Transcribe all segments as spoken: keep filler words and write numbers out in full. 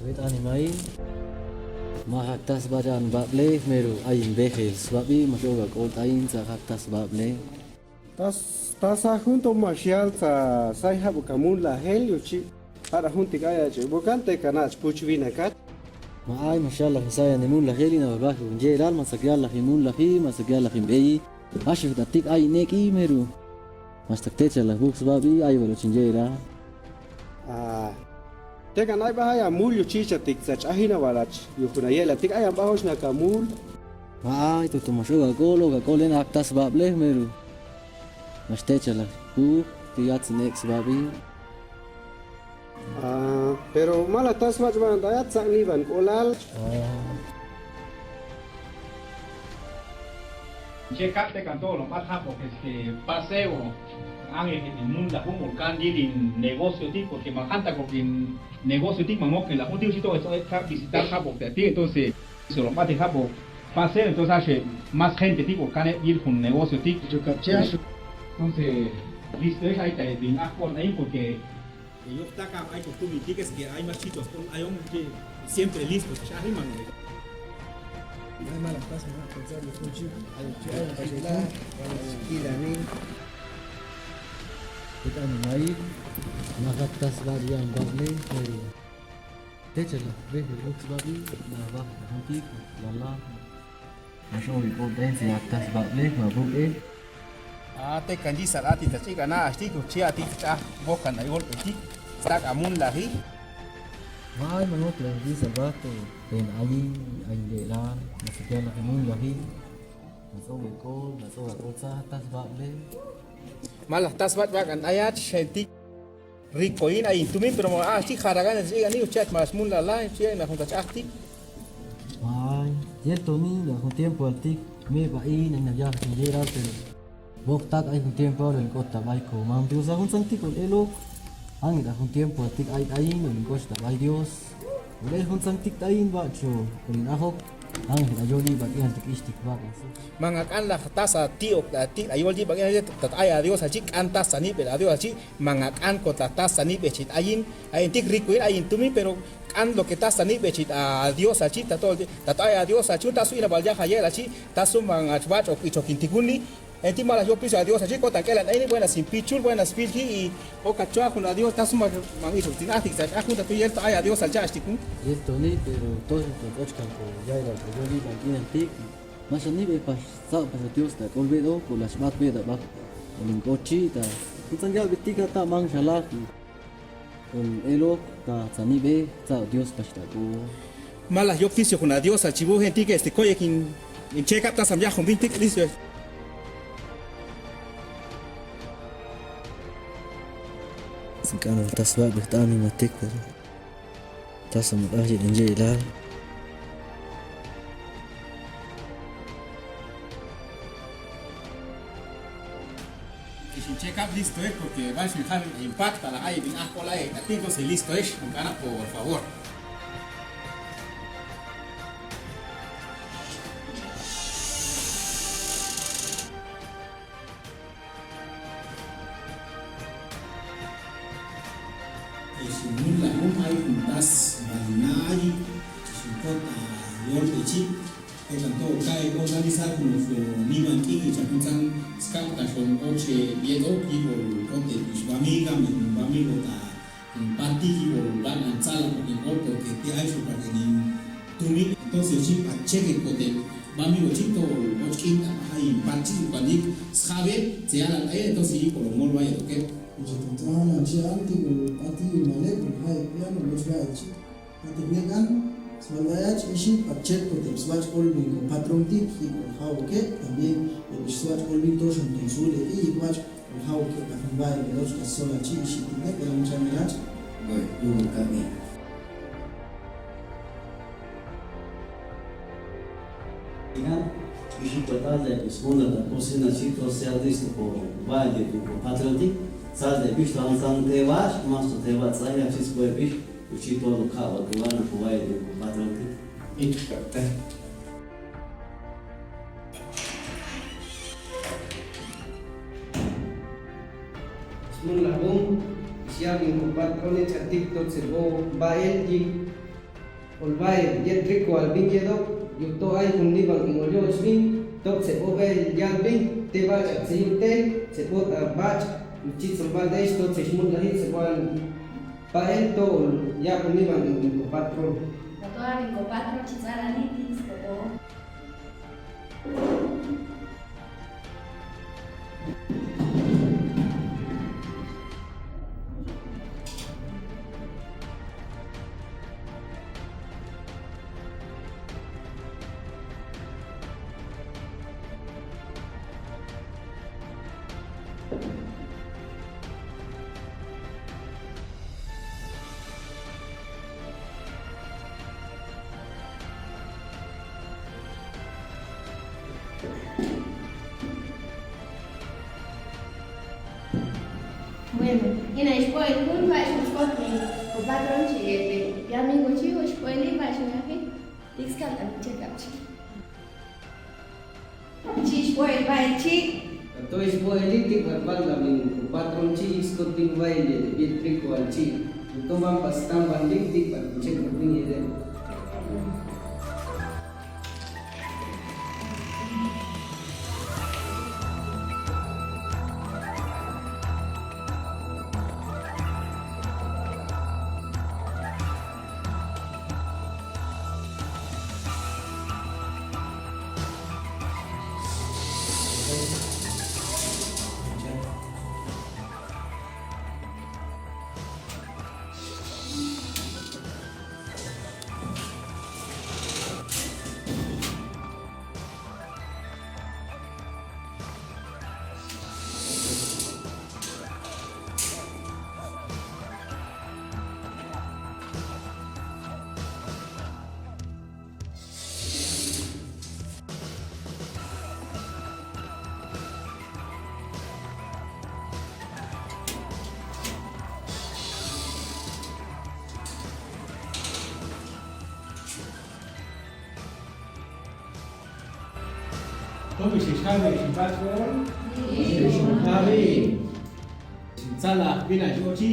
Wet anima i, ma jakta sba yan bablek, meru ayin bejel sbabi, ma xhoka kol tayin sa jakta sbablek. Tas-, tasa junto maxial sa sai jabuk amunlajel, yuchi ara juntik aya ch'ubukan, teka na ch'upuchubinakat. Ma ay maxial lajin saya nimunlajel, na balbajel ncheral, ma sakial lajin munlaji, ma sakial lajin beyi. Axi tatik ayin ek'i meru. Max taktecha la buk sbabi, ay balo chinchera. Ah, teka na ay ba ya mul yuchi chatik sa ch'ajina balach, yujuna yela tik ay ba hoch naka mul. Ma ay tutu max oka kol, oka kol en akta sbablek meru. Max techa la buk, ti yatsin ek sbabi. Ah, pero ma la tasbach ban dayat sa ni ban kolal. Ah. Che kate kanto lo mat hapo, este, paseo, ange ke mun la humo kan di din negocio ti, porque ma janta ko kin negocio ti, ma moke la huti usito, eso es visitar hapo ti, entonces, se lo mate hapo, paseo, entonces hace más gente ti, porque kan ir un negocio ti. Entonces, listo, es ahí te din a por ahí, porque Yojtaka ay costumbre tik, es que ay más chitos, ay hombre que siempre listo, chaji man. Ay mala pasa, no, pensar lo que yo, ay, ay, ay, ay, ay, ay, ay. Ita ni mai, ma jakta sba yan bable, pero techa la, ve, ve, sbabi, la ba, la, la. Max obi kol tayin sa jakta sbablek, ma buk e. Ah, teka nchi sal ati ta chika na axti, kuchi ati cha boka na yolpe ti. Stak amunlaji. Ay, ma nokla nchi sal bato, pen ayin, ayin de la, ma sakial lajin munlaji. Max obi kol, max obi kol sa jakta sbablek. Ma la jakta sbak bakan ayach, xenti. Rico in ayin tumin, pero ma, ah, si jaragan, si ani uchach mas mun la la, si na junta chakti. Ay, cierto ni, la jun tiempo altik, me ba in, na ya, ni era, pero bok tak ay jun tiempo, le kota bai ko, mam Dios, a jun santik ko elo, ang la jun tiempo altik ay, ay, le kota bai Dios. Ule jun santik tayin ba cho, ko in ahok, ang la yoli ba, yan tik istik ba, eso. Manga kan la tasa ti ok, ti la yoli ba, yan tat ay a Dios, achi, kan tasa ni, pero a Dios, achi, Manga kan ko ta tasa nibechi ayin, ayin tik rico in ayin tumin, pero kan lo que tasa nibechi a Dios achi, tato, tato ay a Dios achi, tasu ina bal yaja yel achi, tasu manga chbach o ichokin tikuni, enti mala yo piso a Dios achi, ko tankela ayin, buena sin pichul, buena spilji, y oka chua jun a Dios, tasu mang ichok tin atik sa, a jun tato yel ta ay a Dios achi, achtikun. Yel toni, pero todos los ochkan ko ya era ko yo ni bankin antik, masha nibe pas. Sa' pas Dios ta k'olbedo, ko la sbat beda bak. Ko lingkochi ta, kutsan ya bitika ta mang shalaki. Ko elok ta sanibe, sa' Dios pas ta ko. Mala yo pisio kuna Dios a chibu gente que este koye kin, in cheka ta samya jun bintik lisio. Sin kana ta sbat beta ni matek pero. Tasa mut aji enje ilal. Ixin check up listo es porque va a dejar impacta la calle, ah, hola, eh, atento, si listo es, un carajo, por favor. Ixin mun la jun ay jun tas balina ayi, ixin kota yolpe chi, e tanto kai ko dani sa jun so ni ban ki cha jun san skak ta jun oche yedo ki ko kote ixbami ga me bami ko ta Patiki o ban antsala, porque, porque te aiso para que ni tumi. Entonces, si pacheke kote, bami ochito, ochkinta, ay, pachi, panik, sabe, se ala, eh, entonces, y por lo mol vaya, ¿ok? Entonces, ah, la chi anti, pati, male, por, ay, ya no, no, ya, chi. Ati, negan, swalaya, chi, ishi, pachek, kote, swach, olbin, con patrón, tiki, por, how, ¿ok? También, el swach, olbin, toshon, tonsule, y, wach, Hau ke ta jun baile dos personas chi, ishi tine, pero mucha mirach. Bueno, yo también. Mira, ishi total de pues una la cocina, si todo sea listo por baile, por patrón, sal de pisto, avanzan te vas, más te vas, allá, si se puede pisto. Uchi todo ka'u, tu bana, ku baile, ku patrón, ti. Smun la bun, isiagun ku patrón, echa TikTok, se bo, ba el, ti. Olbael yet riko albin yedok, yuto ai jun nibang ing oliochbin, tok sebo bel yalbin, te bach'a tsiyute, sebo bach'a, chi tsomba de esto, sixmut lahi, sebo al pael to ya jun nibang ing ko patrón. Koto abin ko patrón, chitsala ni tix koto. Bueno, ina ixpoel kun, ba ixpoel ko patrón chi, este, ki amigo chi, ixpoel ba ixpoel. Tix kanta mi chekap chi. Chi ixpoel bael chi. Kato ixpoel tik bat banda min ko patrón chi, iskot bin baile de bien rico al chi. Yuto ban pastan ban dik tik bat chekap bin yede. Tobixh ixjavi, ixpach ol. Ixjavi. Xintsalajbina yochi.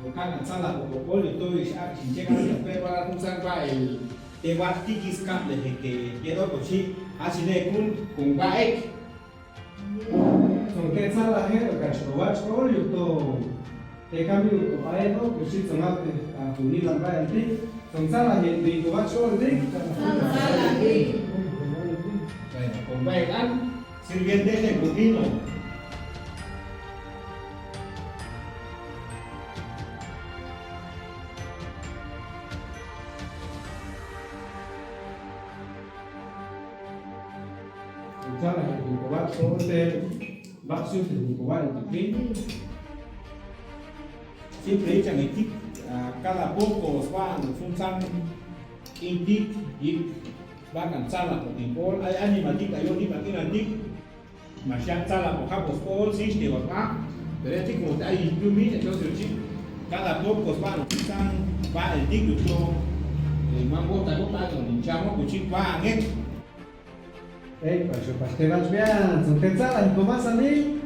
Okana tsala ko kol, tobixh a xinchekana pe para kung sangba el te bat tikis kable jeke yedo kochi. Así ne kun kung ba ek. Tsontetsalaje okachkobach ol yuto. Te kambio ko paedo, kusi tsomate a juni lamba enti. Tsontsalaje enti kobach ol enti. Tsontsalaje. Bueno, kung ba ek an sirviente de vino. Tsala jikobach, ote, baksio jikobach, siempre echan etik, ah, cada poco sba, sunsan, intik, yik, bakan tsala, porque igual, hay animatik, hay animatik, Maxia tsala ko japo sba, sixti ko sba. Pero este como te ay yumi, entonces chi cada poco sba, no, san, va el tigre, yo, eh, man bota, bota, con hinchamo, con chi, va, angel. Ey, pacho, paste, vas bien, son te tsala, ¿cómo vas a mí?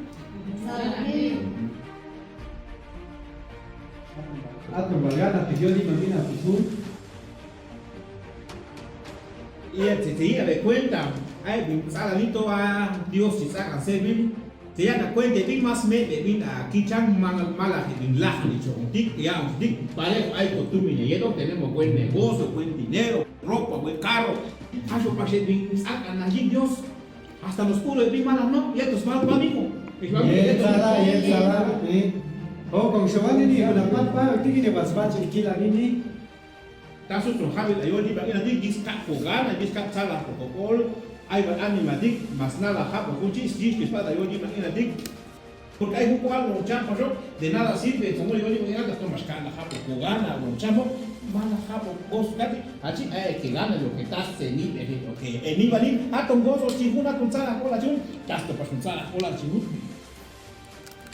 Ah, tu valgana, te dio ni mamina, pues, ¿no? Iya, tse, tse, iya, de cuenta, ai, tsala nito a Dios, si tsaka servir, tse, ya na cuenta, bin mas me, bin a kichan, mal, mala, bin laja, ni chontik, ya, ontik, parejo, ay, costumbre, y esto tenemos buen negocio, buen dinero, ropa, buen carro, ayo, pache, bin tsaka, na, Dios, hasta los puros, bin mala, no, y estos mal, amigo. Yet tsala, yet tsala, eh. O, con Giovanni, ni una papa, tiki, ni vas, pache, kila, ni, ni. Tasu tronjabil ayo, ni ba, ina, ni, giska kogana, giska tsala, kokokol, ay, ba, anima, dik, mas nada, japo, kuchi, sixti, espada, ayo, ni ba, ina, dik. Porque ay, juko, algo, champa, yo, de nada sirve, como yo digo, ya, toma, shkana, japo, kogana, algo, champo, mala, japo, kos, kati, achi, ay, que gana lo que estás, se ni, lo que, eh, ni, ba, ni, aton, gozo, chijuna, con tsala, kola, chun, tasto, pa, con tsala, kola, chijun.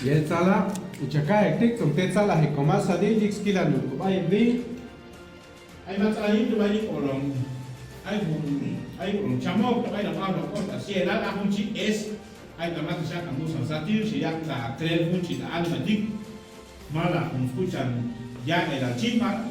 Yet tsala, uchaka, ektik, tronte tsala, jekomasa, di, yik, skila, nuko, ba, di. Ay, matsala, yintu, ba, yik, olong. Ay, bun, ay, olong, chamok, ay, la, ba, olong, kota, siela, la, junchi, es. Ay, tamata, shaka, musa, satir, shiyaka, creer, junchi, la, alma, dik. Mala, kun, escuchan, ya, el, chima,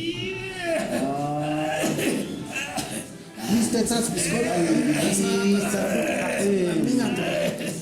Viste, tsatsa biskot. Ay, ay, ay, ay, ay.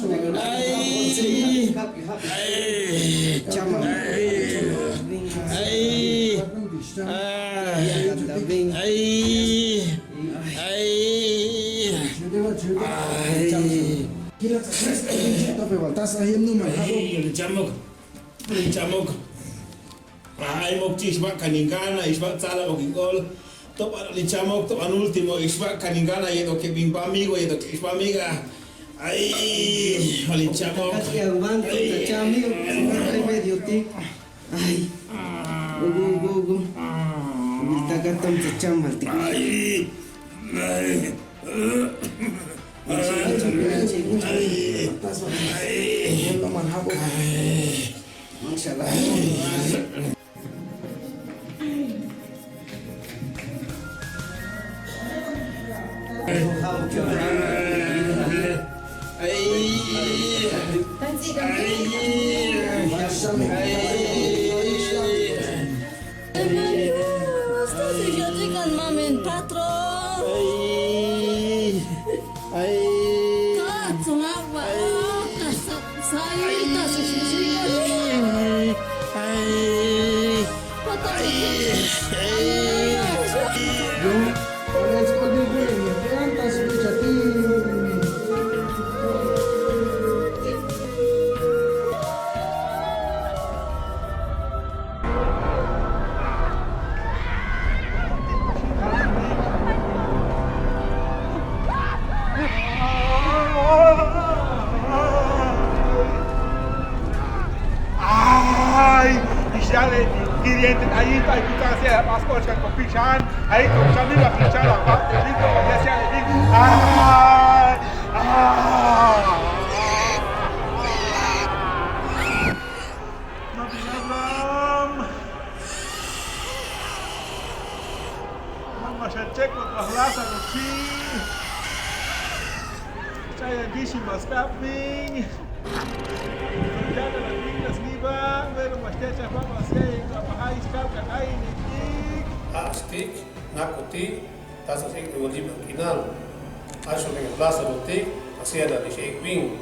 Ay. Ay. Ay. Ay. Ay. Ay. Ay. Chamok. Chamok. Ay, mokchi, ixma kaningana, ixma tsala mokingol. Topa li chamok, topa un último, ixma kaningana, yeto ke bin pamigo, yeto ke ixma amiga. Ay, oli chamok. Ay, ay, medio ti. Ay. Ugu, ugu, ugu. Ugu, taka tom chachamba, ti. Ay. Ay. Ay. Ay. Ay. Ay. Ay. Ay. Ay. Ay. Ay. Ay. Ay, isiale, kiriente, ay, ay, puta, sea, mas cocha con pichán, ay, con chamila pichán, la parte, listo, ya sea, ay, ah. Mama, xachekot, Lázaro, chi. Chaya, gishi, maskapin. Chaya, la tinga, sniba, pero, mastecha, papa, si ay, papa, ay, skalka, ay, nitik. Astik, nakuti. Tasa sik ni Oliva Quinal. Axolein Lázaro tik, asiala nixhek win.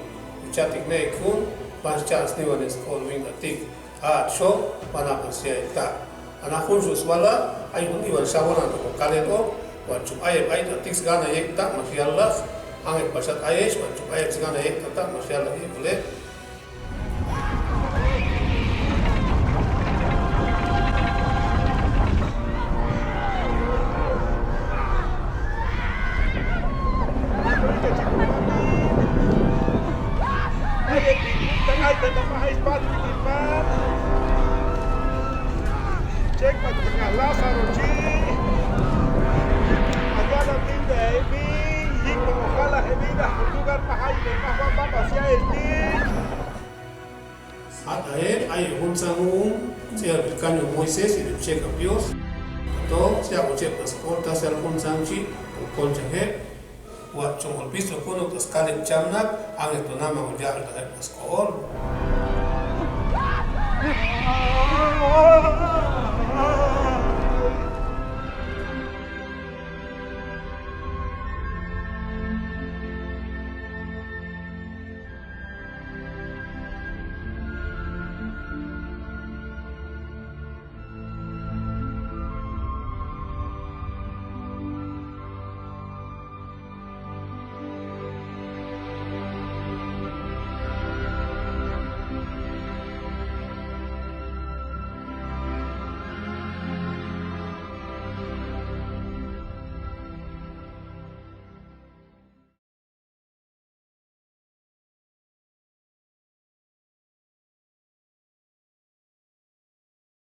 Uchatik nekun, banxcha sniwa ne skol win atik. Axo, bana pasia eta. Ana junxu swala, ay jun iwan xawana toko kalel ok, wan chup ayek ay tatik sgana yek ta, maxial las. Angek pasat ayex, wan chup ayek sgana yek ta, maxial las, ibule. Ojala, ojala, ojala. Jat ayer, aye jun san un, sia bilkaño Moisés, y de checa Dios. Ato, sia oche paskol, ta sia jun san chi, o concha je. Wa chon olbisto kono, ta skalek chamnak, ang eto nama, o ya, ta paskol.